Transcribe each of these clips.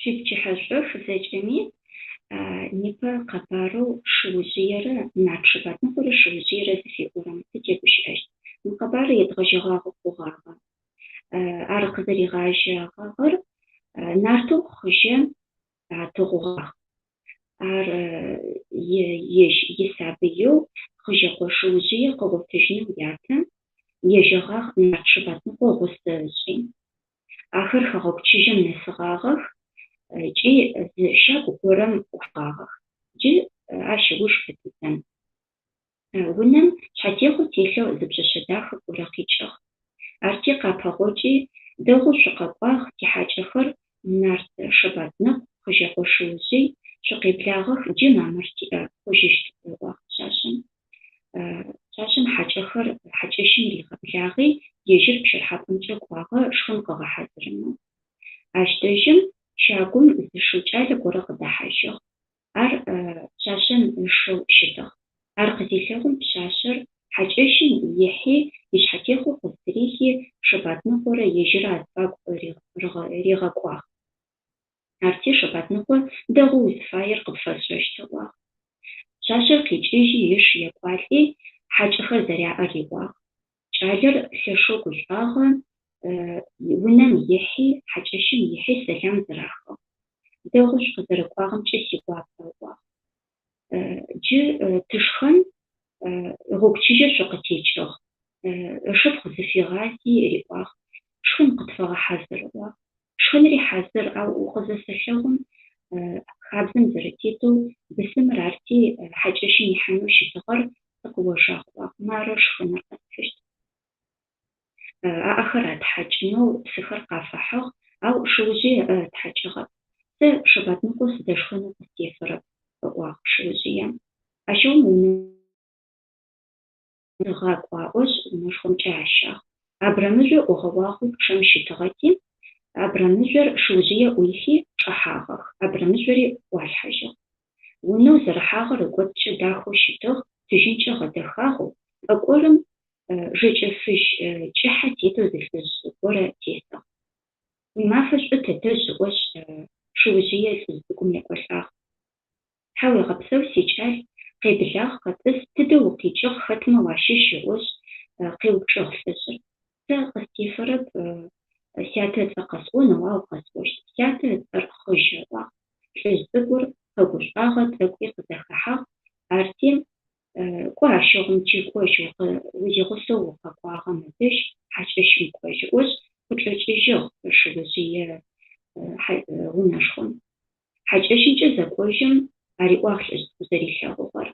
Шъуипчыхьэшӏох зэкӏэми, непэ къэбарэу Шыужъыерэ Нарт Шэбатныкъорэ Шыужъыерэ зыфиӏорэм тытегущыӏэщт. Мы къэбарыр едгъэжьэгъагъэу хъугъагъэ. Ар къызэригъажьэгъагъэр нартэу Хъыжьэ атыгъугъагъ. Ар ежь исабыеу Хъыжьэкъо Шыужъые къыгъотыжьынэу ятэ ежьэгъагъ Нарт Шэбатныкъо гъусэ ышӏи. Ахэр хэгъэгу чыжьэм нэсыгъагъэх ыкӏи зы щагу горэм ӏухьагъэх. Джы ащ ыуж къытидзэн. Унэм шъхьатехъо телъэу зы пшъэшъэ дахэ горэ къикӏыгъ. Арти къапэгъокӏи, Дэгъоу шъукъэкӏуагъ, тихьакӏэхэр, Нарт Шэбатныкъу, Хъыжьэкъо Шыужъый, шъукъеблагъэх, джы мамыр тиӏэ хъужьыщт, ыӏуагъ пшъашъэм. Пшъашъэм хьакӏэхэр хьакӏэщым ригъэблагъи, ежьыр пщэрыхьапӏэмкӏэ кӏуагъэ шхын къыгъэхьазырынэу. Ащ дэжьым щагум зы шыу кӏалэ горэ къыдэхьажьыгъ. Ар пшъашъэм ышэу щытыгъ. Ар къызелъэгъум пшъашъэр хьакӏэщым ихьи, ишъхьатехъо къызтырихи, Шэбатныкъорэ ежьырэ азыфагу ригъэкӏуагъ. Арти Шэбатныкъо дэгъоу узыфаер къыпфэсшӏэщт ыӏуагъ. Пшъашъэр къикӏыжьи ыш екӏуалӏи, хьакӏэхэр зэряӏэр риӏуагъ. Кӏалэр лъэшэу гушӏуагъэ, унэм ихьи, хьакӏэщым ихьи сэлам зэрахыгъ. Дэгъоу шъукъызэрэкӏуагъэмкӏэ сигуапэ, ыӏуагъ. Джы тышхэн, гъогу чыжьэ шъукъытекӏыгъ. Ышыпхъу зыфигъази риӏуагъ, Шхын къытфэгъэхьазыр, ыӏуагъ. Шхынри хьазыр, ау укъызысэлъэгъум, хабзэм зэрэтетэу, бысымыр арти хьакӏэщым ихьанэу щытыгъэр сыкъыожагъ, ыӏуагъ. Мары шхыныр къэсхьыщт. Аӏэхэр атхьакӏынэу псыхэр къафахьыгъ, ау Шыужъые ыӏэ ытхьакӏыгъэп. Сэ Шэбатныкъо сыдэшхэнэу къыстефэрэп, ыӏуагъ Шыужъыем. Ащыгъум унэм тыгъакӏу аӏошъ, унэшхомкӏэ ащагъ. Абрэмыжъо ӏугъэуагъэу пчъэм щытыгъэти, абрэмыжъор Шыужъые ӏуихи, чӏэхьагъэх, абрэмыжъори ӏуалъхьажьыгъ. Унэу зэрыхьагъэр ыкӏоцӏкӏэ дахэу щытыгъ, тыжьынкӏэ гъэдэхагъэу, пӏэкӏорым жэкӏэ фыжь кӏыхьэ тетэу зы лӏыжъ горэ тесыгъ. Уимафэ шӏу, тэтэжъ, ыӏошъ, Шыужъые лӏыжъ цӏыкӏум екӏолӏагъ. Тхьауегъэпсэу, сикӏал, къеблагъ, къэтӏыс, тыдэ укъикӏыгъ, хэтмэ уащыщ, ыӏошъ, къеупчӏыгъ лӏыжъыр. Сэ къыстефэрэп сятэ ыцӏэ къэсӏонэу, ау къэсӏощт. Сятэ ыцӏэр Хъыжь, ыӏуагъ. Лӏыжъ цӏыкӏур къэгушӏуагъэ, тӏэкӏуи къызэхэхьагъ. Арти, кӏо ащыгъум джы кӏожь, узигъусэу укъэкӏуагъэм ыдэжь хьакӏэщым кӏожь, ыӏошъ, къычӏэкӏыжьыгъ Шыужъые унэшхом. Хьакӏэщымкӏэ зэкӏожьым, ариӏуагъ лӏыжъ цӏыкӏу зэрилъэгъугъэр.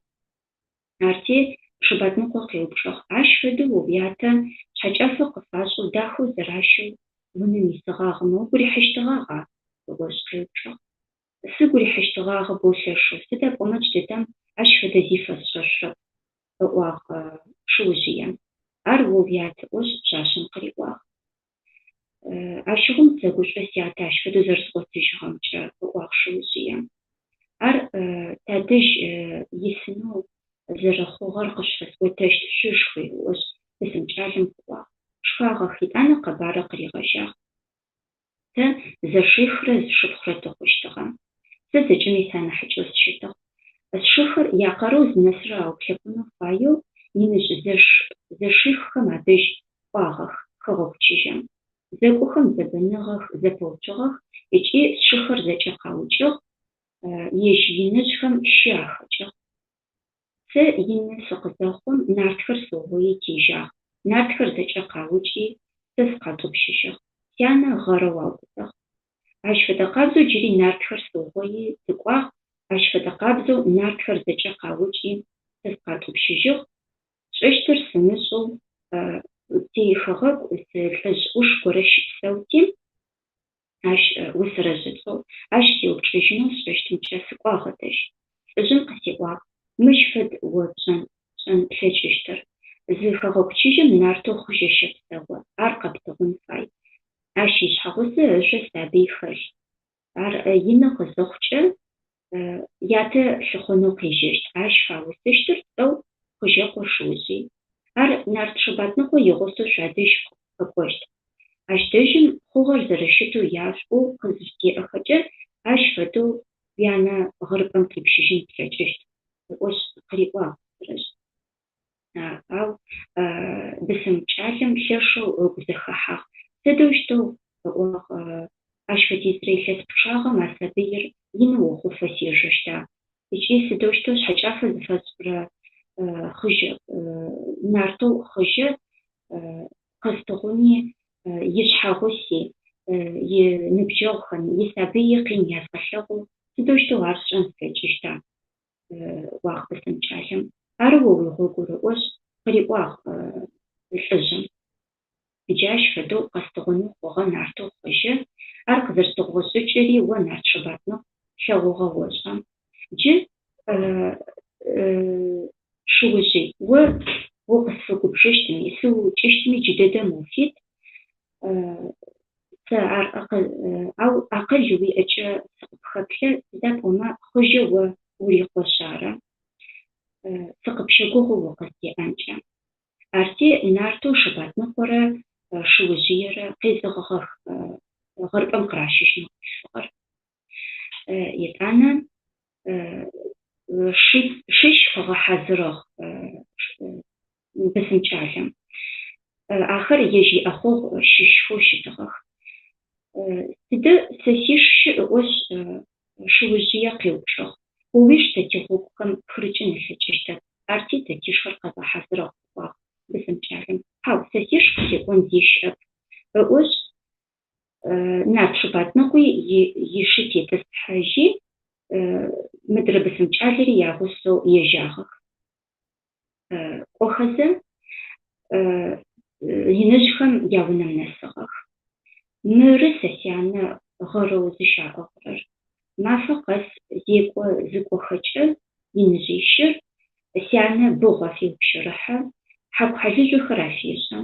Арти, Шэбатныкъо къеупчӏыгъ, Ащ фэдэу о уятэ шъхьэкӏафэ къыфашӏэу дахэу зэращэу унэм исыгъагъэмэ, угу рихьыщтыгъагъа? ыӏошъ къеупчӏыгъ. Сыгу рихьыщтыгъагъэ боу лъэшэу, сыда пӏомэ джыдэдэм ащ фэдэ зи фэсшӏэшъурэп, ыӏуагъ Шыужъыем. Ар о уят, ыӏошъ пшъашъэм къыриӏуагъ. Ащыгъум сэгушӏо сятэ ащ фэдэу зэрэзгъотыжьыгъэмкӏэ, ыӏуагъ Шыужъыем. Ар тадэжь исынэу зэрэхъугъэр къышъуфэсӏотэщт, шъушхи, ыӏошъ, бысым кӏалэм къыӏуагъ. Шхагъэх, етӏанэ къэбарыр къыригъэжьагъ. Тэ зэшихрэ зы шыпхъурэ тыхъущтыгъэ. Сэ зэкӏэми санахьыкӏэу сыщытыгъ. Сшыхэр якъарыу зынэсырэр ауплъэкӏунэу фаеу иныжъ зэш зэшиххэм адэжь кӏуагъэх хэгъэгу чыжьэм. Зэкӏохэм зэбэныгъэх, зэпэуцугъэх ыкӏи сшыхэр зэкӏэ къаукӏыгъ, ежь иныжъхэм щы ахэкӏыгъ. Сэ ины сыкъызэхъум, нартхэр сыугъои тежьагъ. Нартхэр зэкӏэ къаукӏи, сэ сыкъатӏупщыжьыгъ. Сянэ гъэрэу аубытыгъ. Ащ фэдэ къабзэу джыри нартхэр сыугъои тыкӏуагъ, ащ фэдэ къабзэу нартхэр зэкӏэ къаукӏи, сэ сыкъатӏупщыжьыгъ. Сшӏэщтыр сымышӏэу тихэгъэгу зы лӏыжъ ӏуш горэ щыпсэути, ащ Усэрэжъ ыцӏэу, ащ сеупчӏыжьынэу сшӏэщтымкӏэ сыкӏуагъ ыдэжь. Лӏыжъым къысиӏуагъ, Мыщ фэд о пшӏэн пшӏэн плъэкӏыщтыр. Зы хэгъэгу чыжьэм нартэу Хъыжьэ щэпсэу, ар къэптыгъун фай. Ащ ишъхьэгъусэ ышъо сабый хэлъ. Ар ины къызыхъукӏэ, ятэ лъыхъонэу къежьэщт. Ащ фаусыщтыр цӏэу Хъыжьэкъо Шыужъый. Ар нарт Шэбатныкъо игъусэу шъуадэжь къэкӏощт. Ащ дэжьым хъугъэр зэрэщытэу яшъуӏоу къызыжъудеӏэхэкӏэ, Ащ фэдэу уянэ гъэрыпӏэм къипщыжьын плъэкӏыщт, ыӏошъ къыриӏуагъ Сосрыжъ. Ау бысым кӏалэм лъэшэу ыгу зэхэхьагъ. Сыдэущтэу, ыӏуагъ, ащ фэдизрэ илъэс пчъагъэм а сабыир ины охъуфэ сежэщта? Ыкӏи сыдэущтэу шъхьэкӏафэ зыфэсшӏырэ Хъыжьэ, нартэу Хъыжьэ къэстыгъуни, ишъхьэгъуси, иныбджэгъухэми, исабыйи къин язгъэлъэгъоу сыдэущтэу ар сшӏэн слъэкӏыщта? ыӏуагъ бысым кӏалэм. Ары о уигъогур ыӏошъ, къыриӏуагъ лӏыжъым. Джащ фэдэу къэстыгъунэу хъугъэ нартэу Хъыжьэ, ар къызэрыстыгъугъэ шӏыкӏэри о, нарт Шэбатныкъу, плъэгъугъэ ошӏа. Джы, шыужъый, о укъысфэгубжыщтми, сыуукӏыщтми джыдэдэм уфит, сэ ар ау акъыл уиӏэкӏэ сыкъыпхэплъэ, сыда пӏомэ Хъыжьэ о урикъошъ ары, сыкъыпщэгугъы укъыздеӏэнкӏэ. Арти нартэу Шэбатныкъорэ Шыужъыерэ къезэгъыгъэх гъэрыпӏэм къыращыжьынэу хъулъфыгъэр. Етӏанэ шищ къыгъэхьазырыгъ бысым кӏалэм. Ахэр ежь иӏэхъогъу щыщхэу щытыгъэх. Тыдэ сэ сиш щыӏ ыӏошъ, Шыужъые къеупчӏыгъ. О уиш тэ тигъогухэм пхырыкӏын ылъэкӏыщтэп, арти тэ тишхэр къэдгъэхьазырыгъ, ыӏуагъ бысым кӏалэм. Хьау, сэ сиш къытекӏон зи щыӏэп, ыӏошъ, нарт Шэбатныкъуи ишы тетӏысхьажьи, мыдрэ бысым кӏалэри ягъусэу ежьагъэх. Кӏохэзэ, иныжъхэм яунэм нэсыгъэх. Мыры сэ сянэ гъэрэу зыщаӏыгъырэр. Мафэ къэс зекӏо зыкӏохэкӏэ иныжъищыр сянэ быгъу афеупщэрыхьэ, хьакухьалыжъохэр афешӏы.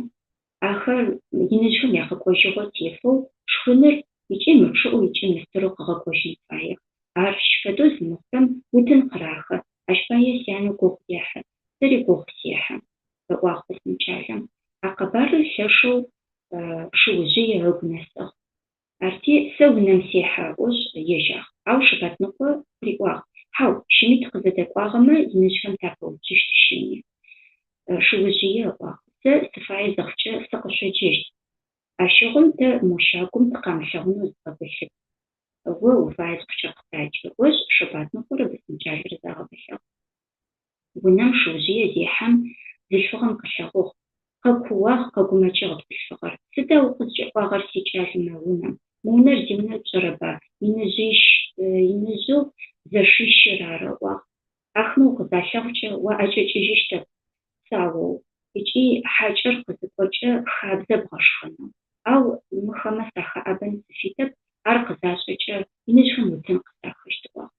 Ахэр иныжъхэм якъэкӏожьыгъо тефэу шхыныр ыкӏи мычъыӏэу ыкӏи мыстырэу къыгъэкӏожьын фаех. Ащ фэдэу зымыхъурэм утын къырахы, ащ пае сянэ гугъу ехьы, сэри гугъу сехьы, ыӏуагъ бысым кӏалэм. А къэбарыр лъэшэу Шыужъые ыгу нэсыгъ. Арти, сэ унэм сехьэ ыӏошъ, ежьагъ. Ау Шэбатныкъо къыриӏуагъ, Хьау, щыми тыкъызэдэкӏуагъэмэ, иныжъхэм тапэуцущт щыми. Шыужъые ыӏуагъ, Сэ сыфае зыхъукӏэ, сыкъышъоджэщт. Ащыгъум тэ мо щагум тыкъамылъэгъунэу зыдгъэбылъыт. О уфае зыхъукӏэ къысадж, ыӏошъ, Шэбатныкъорэ бысым кӏалэрэ загъэбылъыгъ. Унэм Шыужъые зехьэм, бзылъфыгъэм къылъэгъугъ. Къэкууагъ, къэгумэкӏыгъ бзылъфыгъэр. Сыда укъызкӏэкӏуагъэр, сикӏал, мы унэм? Мы унэр зиунэр пшӏэрэба? Иныжъищ, иныжъэу зэшищыр ары, ыӏуагъ. Ахэмэ укъызалъэгъукӏэ, уаӏэкӏэкӏыжьыщтэп, псаоу. Ыкӏи хьакӏэр къызыкӏокӏэ хабзэ бгъэшхэнэу. Ау мыхэмэ сахэӏэбэн сыфитэп, ар къызашӏэкӏэ, иныжъхэм утын къысахыщт, ыӏуагъ.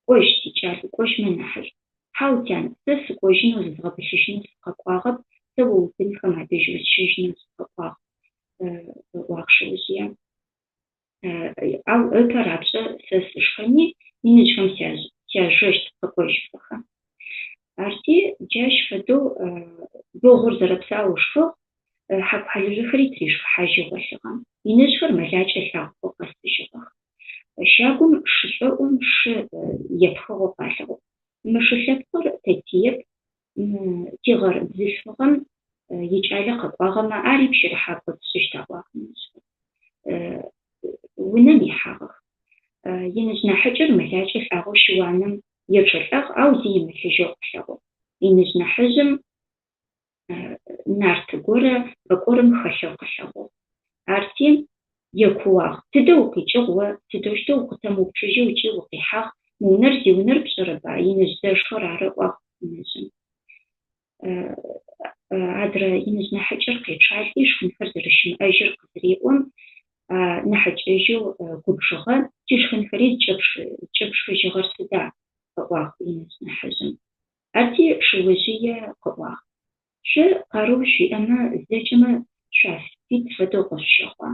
Кӏожь, сикӏал, укӏожьмэ нахьышӏу. Хьау, тян, сэ сыкӏожьынэу зызгъэбылъыжьынэу сыкъэкӏуагъэп, сэ о уибынхэм адэжь усщэжьынэу сыкъэкӏуагъ, ыӏуагъ Шыужъые. Ау ыпэ рапшӏэ сэ сышхэни, иныжъхэм сяжэщт къэкӏожьыфэхэ. Арти, джащ фэдэу быгъур зэрэпсаоу ышхыгъ, хьаку-хьалыжъохэри тыришхыхьажьи гъолъыгъэ. Иныжъхэр мэлакӏэ лӏагъэхэу къэсыжьыгъэх. Щагум шышӏоӏум шы епхыгъэу къалъэгъугъ. Мы шы лъэпкъыр тэ тиеп, мы тигъэр бзылъфыгъэм икӏалэ къэкӏуагъэмэ, ари пщэрыхьакӏо тшӏыщт, аӏуагъ иныжъхэм. Унэм ихьагъэх. Иныжъ нахьыкӏэр мэлакӏэ лӏагъэу щыуаным ечъэлӏагъ, ау зи имылъыжьэу къылъэгъугъ. Иныжъ нахьыжъым нарт горэ пӏэкӏорым хэлъэу къылъэгъугъ. Арти, екууагъ, Тыдэ укъикӏыгъ о, сыдэущтэу укъытэмыупчӏыжьэу ыкӏи укъихьагъ, мы унэр зиунэр пшӏэрэба, иныжъ зэшхэр ары, ыӏуагъ иныжъым. Адрэ иныжъ нахьыкӏэр къечъалӏи, шхынхэр зэрэщымыӏэжьыр къызыреӏом, нахьыкӏэжьэу губжыгъэ, Тишхынхэри зыкӏэпшхыжьыгъэр сыда? ыӏуагъ иныжъ нахьыжъым. Арти Шыужъые къыӏуагъ, Шъо къарыу шъуиӏэмэ, зэкӏэмэ шъуафит фэдэу къышъущэхъуа?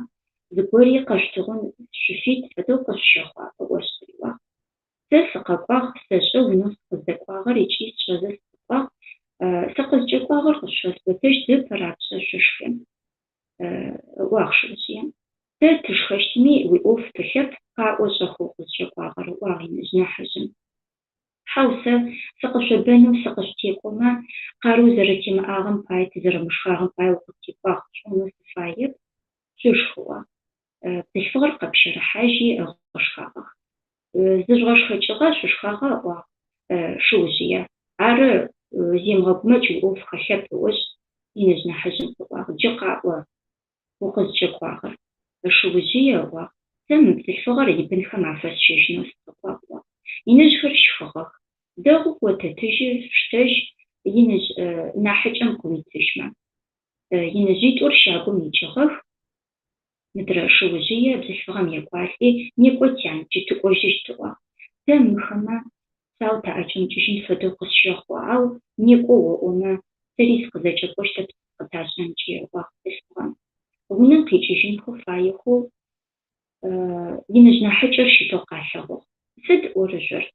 Зыгори къэшъутыгъун шъуфит фэдэу къышъущэхъуа? ыӏошъ къыриӏуагъ. Сэ сыкъэкӏуагъ, сэшӏэ унэу сыкъыздэкӏуагъэр ыкӏи сшӏэзэ сыкъэкӏуагъ. Сыкъызкӏэкӏуагъэр къышъуфэсӏотэщт, ыпэ рапшӏэ шъушхы, ыӏуагъ Шыужъыем. Тэ тышхэщтми уиӏоф пылъэп, Къаӏо шӏэхэу укъызкӏэкӏуагъэр, ыӏуагъ иныжъ нахьыжъым. Хьау, сэ сыкъышъобэнэу сыкъышъутекӏомэ, къарыу зэрэтимыӏагъэм пае, тызэрэмышхагъэм пае укъыттекӏуагъ сӏонэу сыфаеп, шъушх, ыӏуагъ. Бзылъфыгъэр къэпщэрыхьажьи ыгъэшхагъэх. Зыжъугъэшхэкӏыгъэ, шъушхагъэ, ыӏуагъ Шыужъые. Ары, земыгъэгумэкӏ уиӏоф хэлъэп, ыӏошъ, иныжъ нахьыжъым къыӏуагъ. Джы къаӏо укъызкӏэкӏуагъэр. Шыужъые ыӏуагъ. Сэ мы бзылъфыгъэр ибынхэм афэсщэжьынэу сыкъэкӏуагъ, ыӏуагъ. Иныжъхэр щхыгъэх. Дэгъу, отэтыжьы, штэжь, иныжъ нахьыкӏэм къыуитыжьмэ. Иныжъитӏур щагум икӏыгъэх. Мыдрэ Шыужъые бзылъфыгъэм екӏуалӏи, Некӏо, тян, джы тыкӏожьыщт, ыӏуагъ. Тэ мыхэмэ псау таӏэкӏэмыкӏыжьын фэдэу къысщэхъу, ау некӏо оӏомэ, сэри сыкъызэкӏэкӏощтэп къыташӏэнкӏи, ыӏуагъ бзылъфыгъэм. Унэм къикӏыжьынхэу фаехэу иныжъ нахьыкӏэр щытэу къалъэгъугъ. Сыд ӏорыжъор?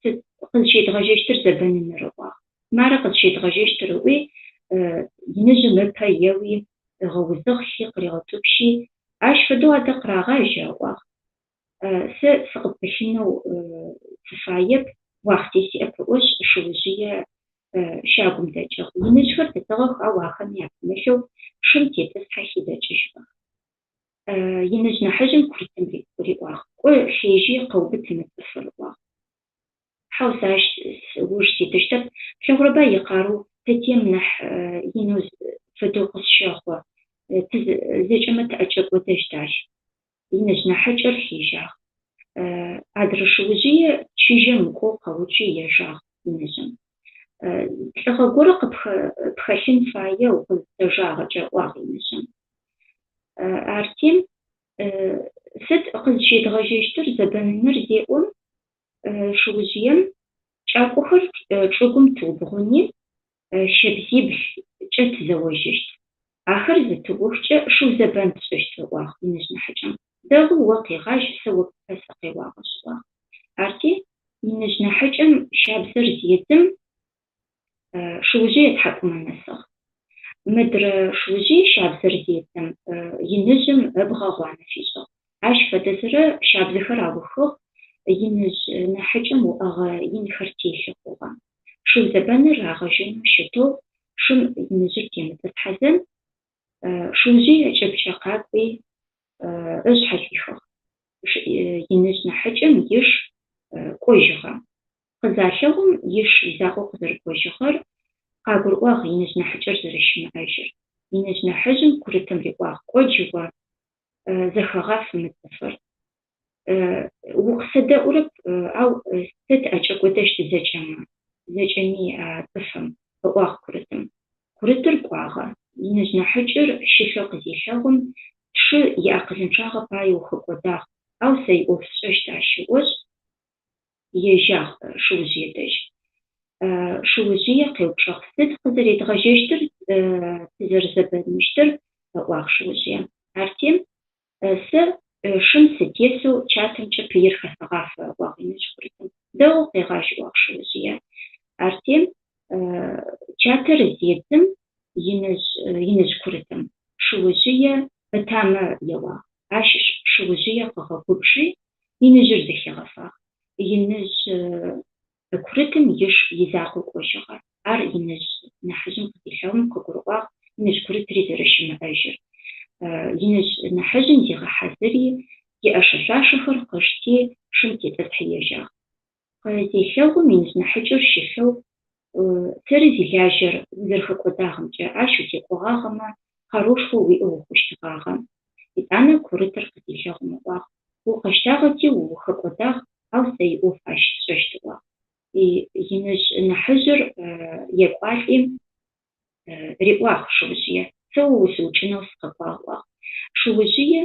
Сыд къызщедгъэжьэщтыр зэбэныныр, ыӏуагъ. Мары къызщедгъэжьэщтыр, ыӏуи, иныжъым ыпэ еуи, ыгъэузыгъ, лъи къыригъэтӏупщи, Ащ фэдэу адэ къырагъажьэ, ыӏуагъ. Сэ сыкъыппылъынэу сыфаеп, уахъти сиӏэп, ыӏошъ, Шыужъые щагум дэкӏыгъ. Иныжъхэр дэтыгъэх, ау ахэми апымылъэу шым тетӏысхьэхи дэкӏыжьыгъэх. Иныжъ нахьыжъым курытым риӏуагъ, Кӏо, лъежьи, къэубыт мы цӏыфыр, ыӏуагъ. Хьау, сэ ащ ыуж ситыщтэп, плъэгъурэба икъарыу тэтием нахь инэу фэдэу къысщэхъу, зэкӏэмэ тыӏэкӏэкӏодэщт ащ. Иныжъ нахьыкӏэр лъежьагъ. Адрэ Шыужъые чыжьэ мыкӏоу къэуцуи ежагъ иныжъым. Лӏыгъэ горэ пхэлъын фае укъызысэжагъэкӏэ, ыӏуагъ иныжъым. Арти, сыд къызщедгъэжьэщтыр зэбэныныр зеӏом, Шыужъыем кӏакӏохэр чӏыгум тыубгъуни, щэбзиблкӏэ тызэожьыщт. Ахэр зытыухкӏэ шыу зэбэн тшӏыщт, ыӏуагъ иныжъ нахьыкӏэм. Дэгъу, о къегъажь, сэ о ппэ сыкъеуагъэшъ, ыӏуагъ. Арти, иныжъ нахьыкӏэм щабзэр зедзым, Шыужъые ытхьакӏумэ нэсыгъ. Мыдрэ Шыужъые щабзэр зедзым, иныжъым ыбгъэ гъуанэ фишӏыгъ. Ащ фэдэзэрэ щабзэхэр аухыгъ, иныжъ нахьыкӏэм уӏэгъэ инхэр телъы хъугъэ. Шыу зэбэныр рагъэжьэнэу щытэу шым иныжъыр темытӏысхьэзэ, Шыужъые ыкӏыбкӏэ къакӏуи, ышъхьэ шӏуихыгъ. Иныжъ нахьыкӏэм иш кӏожьыгъэ. Къызалъэгъум иш изакъоу къызэрэкӏожьыгъэр, къагурыӏуагъ иныжъ нахьыкӏэр зэрэщымыӏэжьыр. Иныжъ нахьыжъым курытым риӏуагъ, Кӏо джы о, зэхэгъаф мы цӏыфыр. Укъысэдэӏурэп, ау сэ тыӏэкӏэкӏодэщт зэкӏэмэ, зэкӏэми а цӏыфым, ыӏуагъ курытым. Курытыр кӏуагъэ. Иныжъ нахьыкӏэр щылъэу къызелъэгъум, Тшы иакъылынчъагъэ пае ухэкӏодагъ, ау сэ иӏоф сшӏэщт ащ ыӏошъ, ежьагъ Шыужъые дэжь. Шыужъые къеупчӏыгъ, Сыд къызэредгъэжьэщтыр, тызэрэзэбэныщтыр? ыӏуагъ Шыужъые. Арти, Сэ шым сытесэу чатэмкӏэ пыир хэсэгъафэ, ыӏуагъ иныжъ курытым. Дэгъу, къегъажь, ыӏуагъ Шыужъые. Арти, чатэр зедзым, иныжъ иныжъ курытым Шыужъые ытамэ еуагъ. Ащ Шыужъые къыгъэгубжи, иныжъыр зэхигъэфагъ. Иныжъ курытым иш изакъоу кӏожьыгъэ. Ар иныжъ нахьыжъым къызелъэгъум къыгурыӏуагъ иныжъ курытри зэрэщымыӏэжьыр. Иныжъ нахьыжъым зигъэхьазыри, иӏэшэ-шъуашэхэр къышти, шым тетӏысхьи ежьагъ. Къызелъэгъум иныжъ нахьыкӏэр щылъэу, Сэры зилажьэр узэрэхэкӏодагъэмкӏэ, ащ утекӏогъагъэмэ, къарыушхо уиӏэу ухъущтыгъагъэ. Етӏанэ курытыр къызелъэгъум ыӏуагъ, Укъэщтагъэти ухэкӏодагъ, ау сэ иӏоф ащ сшӏэщт, ыӏуагъ. Иныжъ нахьыжъыр екӏуалӏи риӏуагъ Шыужъые, Сэ о усыукӏынэу сыкъэкӏуагъ, ыӏуагъ. Шыужъые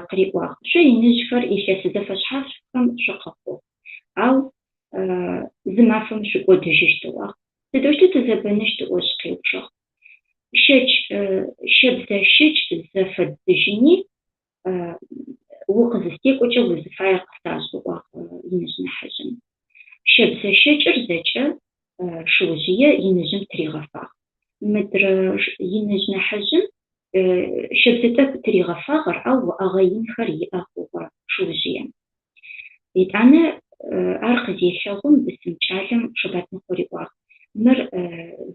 къыриӏуагъ, Шъо иныжъхэр илъэс зэфэшъхьафхэм шъукъэхъугъ, ау зы мафэм шъукӏодыжьыщт, ыӏуагъ. Сыдэущтэу тызэбэныщт? ыӏошъ къеупчӏыгъ. Щэкӏ щэбзэ щэкӏ зэфэддзыжьыни, укъызыстекӏокӏэ узыфаер къысашӏ, ыӏуагъ иныжъ нахьыжъым. Щэбзэ щэкӏыр зэкӏэ Шыужъые иныжъым тыригъэфагъ. Мыдрэ иныжъ нахьыжъым щэбзэ тӏэкӏу тыригъэфагъэр, ау уӏэгъэ инхэр иӏэ хъугъэ Шыужъыем. Етӏанэ ар къызелъэгъум, бысым кӏалэм Шэбатныкъо риӏуагъ, Мыр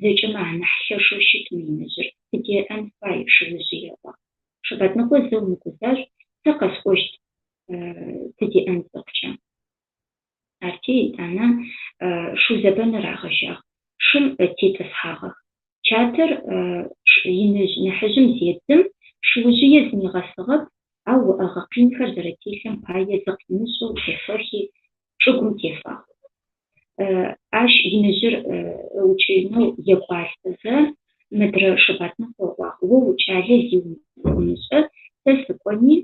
зэкӏэмэ анахь лъэшэу щыт мы иныжъыр, тыдеӏэн фай, шыужъые, ыӏуагъ. Шэбатныкъо зэ умыгузажъу, сэ къэсӏощт тыдеӏэн зыхъукӏэ. Арти етӏанэ шыу зэбэныр рагъэжьагъ, шым тетӏысхьагъэх. Чатэр иныжъ нахьыжъым зедзым, шыужъые зынигъэсыгъэп, ау уӏэгъэ къинхэр зэрэтелъым пае зыкъимышӏэу ефэхи, чӏыгум тефагъ. Ащ иныжъыр ыукӏынэу екӏуалӏэзэ, мыдрэ Шэбатныкъо ыӏуагъ, О укӏалэ зи умышӏэ, сэ сыкӏони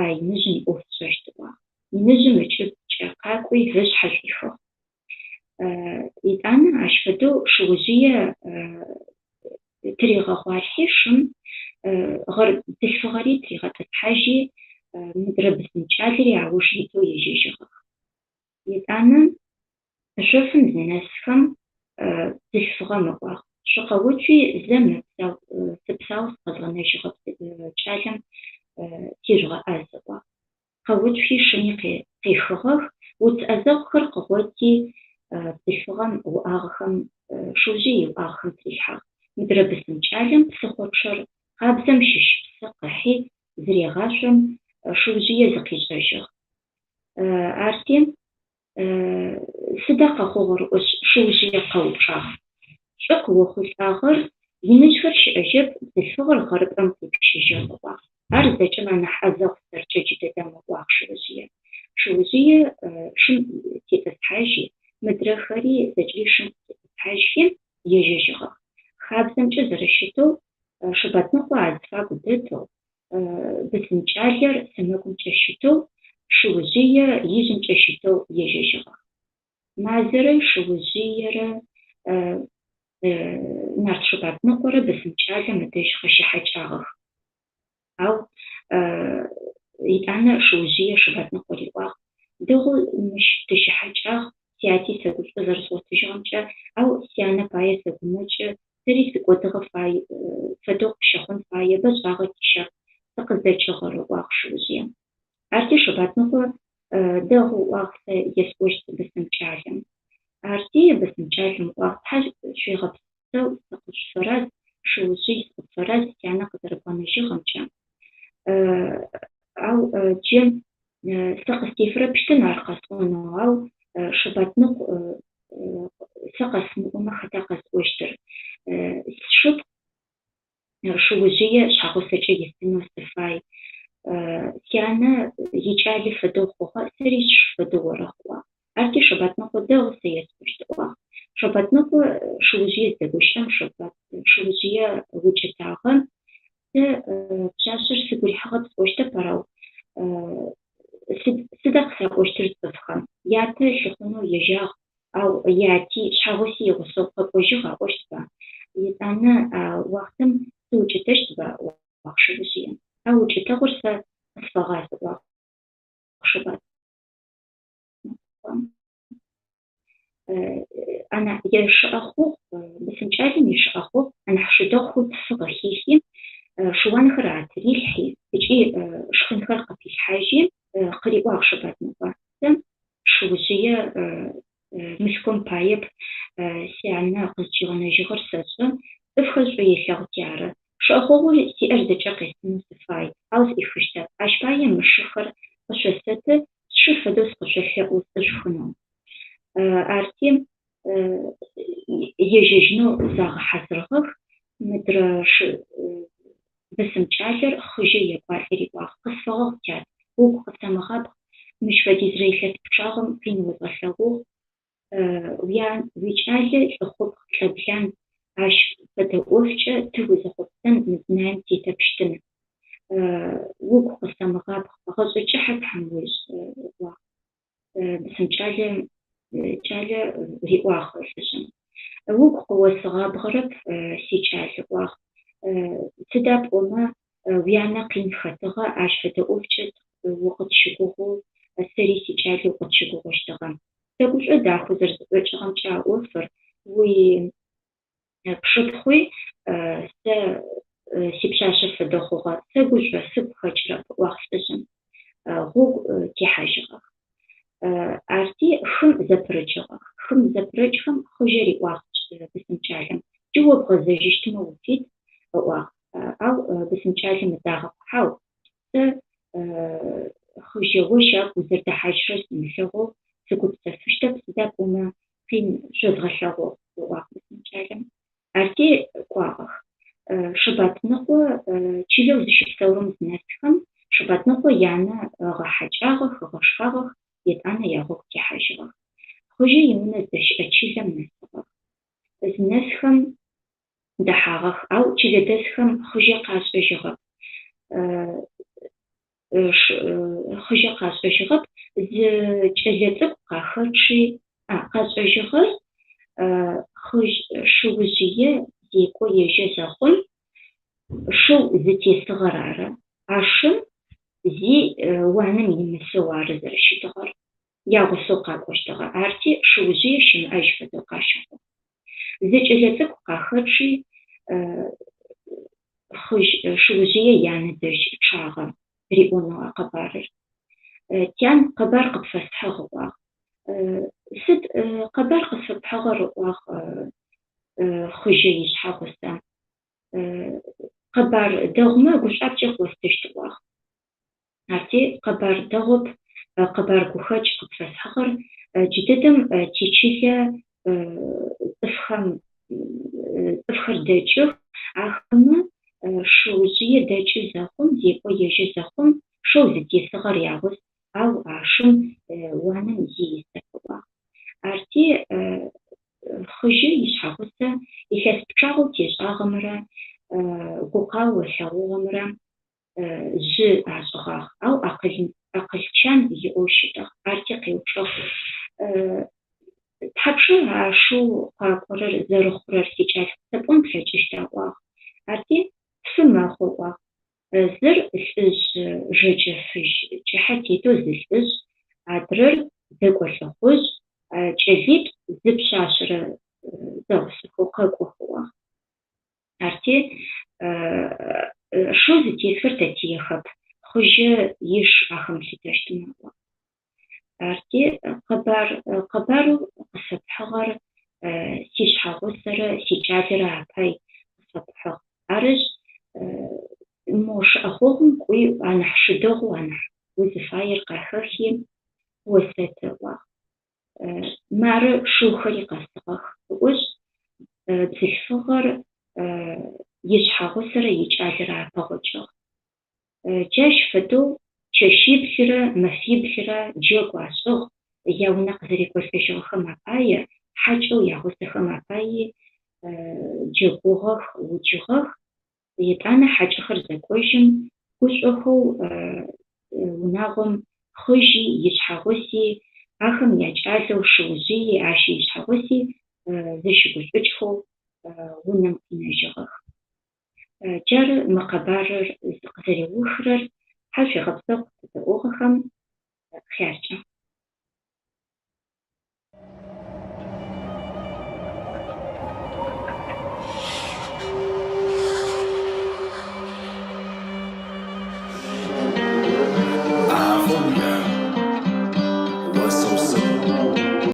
а иныжъым иӏоф сшӏэщт, ыӏуагъ. Иныжъым ыкӏыбкӏэ къакӏуи ышъхьэ шӏуихыгъ. Етӏанэ ащ фэдэу шыужъые тыригъэгъуалъхьи шым, гъэр бзылъфыгъэри тыригъэтӏысхьажьи, мыдрэ бысым кӏалэри ауж итэу ежьэжьыгъэх. Етӏанэ шъофым зынэсхэм бзылъфыгъэм ыӏуагъ, Шъукъэуцуи зэ мы сыпсау сыкъэзгъэнэжьыгъэ кӏалэм тежъугъэӏаз, ыӏуагъ. Къэуцухи шыми къехыгъэх, уц ӏэзэгъухэр къыгъоти, бзылъфыгъэм уӏагъэхэм, шыужъые иуӏагъэхэм тырилъхьагъ. Мыдрэ бысым кӏалэм псыхъо чъэр къабзэм щыщ псы къыхьи, зырегъашъом, шыужъые зыкъишӏэжьыгъ. Арти, Сыда къэхъугъэр? ыӏошъ, шыужъые къэупчӏагъ. Шӏу къыохъулӏагъэр, иныжъхэр щыӏэжьэп, бзылъфыгъэр гъэрыпӏэм къипщыжьыгъ, ыӏуагъ. Ар зэкӏэм анахь ӏэзэгъу сэркӏэ джыдэдэм, ыӏуагъ шыужъые. Шыужъые шым тетӏысхьажьи, мыдрэхэри зэкӏэри шым къытетӏысхьажьхи, ежьэжьыгъэх. Хабзэмкӏэ зэрэщытэу, Шэбатныкъо азыфагу дэтэу, бысым кӏалэр сэмэгумкӏэ щытэу, шыужъые ижъымкӏэ щытэу ежьэжьыгъэх. Мазэрэ шыужъыерэ нарт Шэбатныкъорэ бысым кӏалэм ыдэжь къыщыхьэкӏагъэх. Ау етӏанэ шыужъые Шэбатныкъо риӏуагъ, Дэгъоу мыщ тыщыхьэкӏагъ, сяти сэгушӏо зэрэзгъотыжьыгъэмкӏэ, ау сянэ пае сэгумэкӏы, Сэри сыкӏодыгъэ фай фэдэу къыщыхъун фае, бэшӏагъэ тищэф сыкъыздэкӏыгъэр, ыӏуагъ шыужъыем. Арти Шэбатныкъо дэгъу ыӏуагъ сэ есӏощт бысым кӏалэм. Арти бысым кӏалэм ыӏуагъ, Тхьэ шъуегъэпсэу, сыкъышъуфэраз, шыужъый, сыкъыпфэраз сянэ къызэрэбгъэнэжьыгъэмкӏэ. Ау джы сэ къыстефэрэпщтын ар къэсӏонэу, ау Шэбатныкъу сэ къэсымыӏомэ хэта къэзыӏощтыр? Сшыпхъу шыужъые шъхьэгъусэкӏэ естынэу сыфай. Сянэ икӏалэ фэдэу хъугъэ, сэри сшы фэдэу орэхъу, ыӏуагъ. Арти Шэбатныкъо дэгъу сэ есӏощт, ыӏуагъ. Шэбатныкъо шыужъые зыдэгущыӏэм шыужъые укӏытагъэ. Сэ пшъашъэр сыгу рихьыгъэп сӏощтэп, арау сыда къысаӏощтыр цӏыфхэм? Ятэ лъыхъунэу ежьагъ, ау яти, шъхьэгъуси игъусэу къэкӏожьыгъ аӏощтба? Етӏанэ а уахътэм сыукӏытэщтба? ыӏуагъ шыужъыем. А укӏытэгъур сэ къысфэгъаз, ыӏуагъ Шэбатныкъом. Ишыӏэхъогъу, бысым кӏалэм ишыӏэхъогъу анахь шы дэгъухэу тфы къыхихи, шыуанхэр атырилъхьи ыкӏи шхынхэр къыпилъхьажьи, къыриӏуагъ Шэбатныкъо, Сэ шыужъые мылъкум паеп сянэ къызкӏигъэнэжьыгъэр сэшӏэ, цӏыфхэр шӏу елъэгъути ары. Шыӏэхъогъоу сиӏэр зэкӏэ къестынэу сыфай, ау сӏихыщтэп. Ащ пае мы шыхэр къышъосэты, сшы фэдэу сыкъышъолъэӏу сӏышъухынэу. Арти, ежьэжьынэу загъэхьазырыгъэх. Мыдрэ шы бысым кӏалэр Хъыжьэ екӏуалӏи риӏуагъ, Къысфэгъэгъу, тят, угу къысэмыгъабгъ, мыщ фэдизрэ илъэс пчъагъэм къин озгъэлъэгъугъ. Уикӏалэ лӏыхъупхъ, лӏыблан, ащ фэдэ ӏофкӏэ ты узэхъопсэн мы дунаим тетэпщтын. Угу къысэмыгъабгъ, гъэшӏэ кӏыхьэ Тхьэм уешӏ, ыӏуагъ. Бысым кӏалэм кӏалэ риӏуагъ лӏыжъым. Угу къыосыгъабгъэрэп, сикӏал, ыӏуагъ. Сыда пӏомэ уянэ къин хэтыгъэ, ащ фэдэ ӏофкӏэ укъытщыгугъэу, сэри сикӏали укъытщыгугъыщтыгъэ. Сэгушӏо дахэу зэрэзэшӏокӏыгъэмкӏэ а ӏофыр, уи пшыпхъуи сэ сипшъашъэ фэдэ хъугъэ, сэгушӏо, сыгу хэкӏырэп, ыӏуагъ лӏыжъым. Гъогу техьажьыгъэх. зэпырыкӏыгъэх. Хым зэпырэкӏхэм Хъыжьэ риӏуагъ бысым кӏалэм, Джы о бгъэзэжьыщтмэ уфит, ыӏуагъ. Ау бысым кӏалэм ыдагъэп, Хьау, сэ Хъыжьэ о щагу узэрдэхьажьырэр сымылъэгъоу сыгупсэфыщтэп, сыда пӏомэ къин шъозгъэлъэгъугъ, ыӏуагъ бысым кӏалэм. Арти кӏуагъэх. Шэбатныкъо чылэу зыщыпсэурэм зынэсхэм, Шэбатныкъо янэ ыгъэхьакӏагъэх, ыгъэшхагъэх, етӏанэ ягъогу техьажьыгъэх. Хъыжьэ иунэ зыдэщыӏэ чылэм нэсыгъэх. Зынэсхэм дэхьагъэх, ау чылэдэсхэм Хъыжьэ къашӏэжьыгъэп. Хъыжьэ къашӏэжьыгъэп, зы кӏэлэцӏыкӏу къахэчъи, а, къашӏэжьыгъэр Хъыжь шыужъые зекӏо ежьэ зэхъум, шэу зытесыгъэр ары. А шым зи уанэм имысэу ары зэрэщытыгъэр. Ягъусэу къакӏощтыгъэ. Арти шыужъые щымыӏэжь фэдэу къащыхъугъ. Зы кӏэлэцӏыкӏу къахэчъи, Хъыжь шыужъые янэ дэжь чъагъэ, риӏонэу а къэбарыр. Тян, къэбар къыпфэсхьыгъ, ыӏуагъ. Сыд къэбар къысфэпхьыгъэр, ыӏуагъ Хъыжьэ ишъхьэгъусэ. Къэбар дэгъумэ гушӏуапкӏэ къыостыщт, ыӏуагъ. Арти, къэбар дэгъоп, къэбар гухэкӏ къыпфэсхьыгъэр. Джыдэдэм тичылэ цӏыфхэм цӏыфхэр дэкӏых, ахэмэ шыужъые дэкӏы зэхъум, зекӏо ежьэ зэхъум, шэу зытесыгъэр ягъус, ау а шым уанэм зи исэп, ыӏуагъ. Арти, Хъыжьэ ишъхьэгъусэ илъэс пчъагъэу тешӏагъэмрэ гукъао ылъэгъугъэмрэ жъы ашӏыгъагъ, ау акъыл акъыл чан иӏэу щытыгъ. Арти къеупчӏыгъ, Тхьапша а шэу къакӏорэр зэрэхъурэр, сикӏал, къысэпӏон плъэкӏыщта? ыӏуагъ. Арти, тфы мэхъу, ыӏуагъ. Зыр лӏыжъ жэкӏэ фыжь кӏыхьэ тетэу зы лӏыжъ, адрэр дзэкӏо лӏыхъужъ, кӏэлитӏу зы пшъашъэрэ зэгъусэхэу къэкӏох, ыӏуагъ. Арти, шэу зытесхэр тэтиехэп, Хъыжьэ иш ахэмылъытэщтмэ, ыӏуагъ. Арти, къэбар къэбарэу къысфэпхьыгъэр сишъхьэгъусэрэ сикӏалэрэ апай къысфэпхьыгъ. Арышъ, мо шы ӏэхъогъум кӏуи, анахь шы дэгъоу, анахь узыфаер къахэхи, осэты, ыӏуагъ. Мары шыухэри къэсыгъэх, ыӏошъ, бзылъфыгъэр ишъхьэгъусэрэ икӏалэрэ апэгъокӏыгъ. Джащ фэдэу чэщиблырэ мэфиблырэ джэгу ашӏыгъ, яунэ къызэрекӏолӏэжьыгъэхэм апае, хьакӏэу ягъусэхэм апайи джэгугъэх, уджыгъэх. Етӏанэ хьакӏэхэр зэкӏожьым, гушӏохэу унагъом Хъыжьи, ишъхьэгъуси, ахэм якӏалэу Шыужъыи, ащи ишъхьэгъуси зэщыгушӏукӏхэу унэм къинэжьыгъэх. Джары мы къэбарыр къызэриухырэр, Тхьашъуегъэпсэу къытэдэӏугъэхэм хъяркӏэ.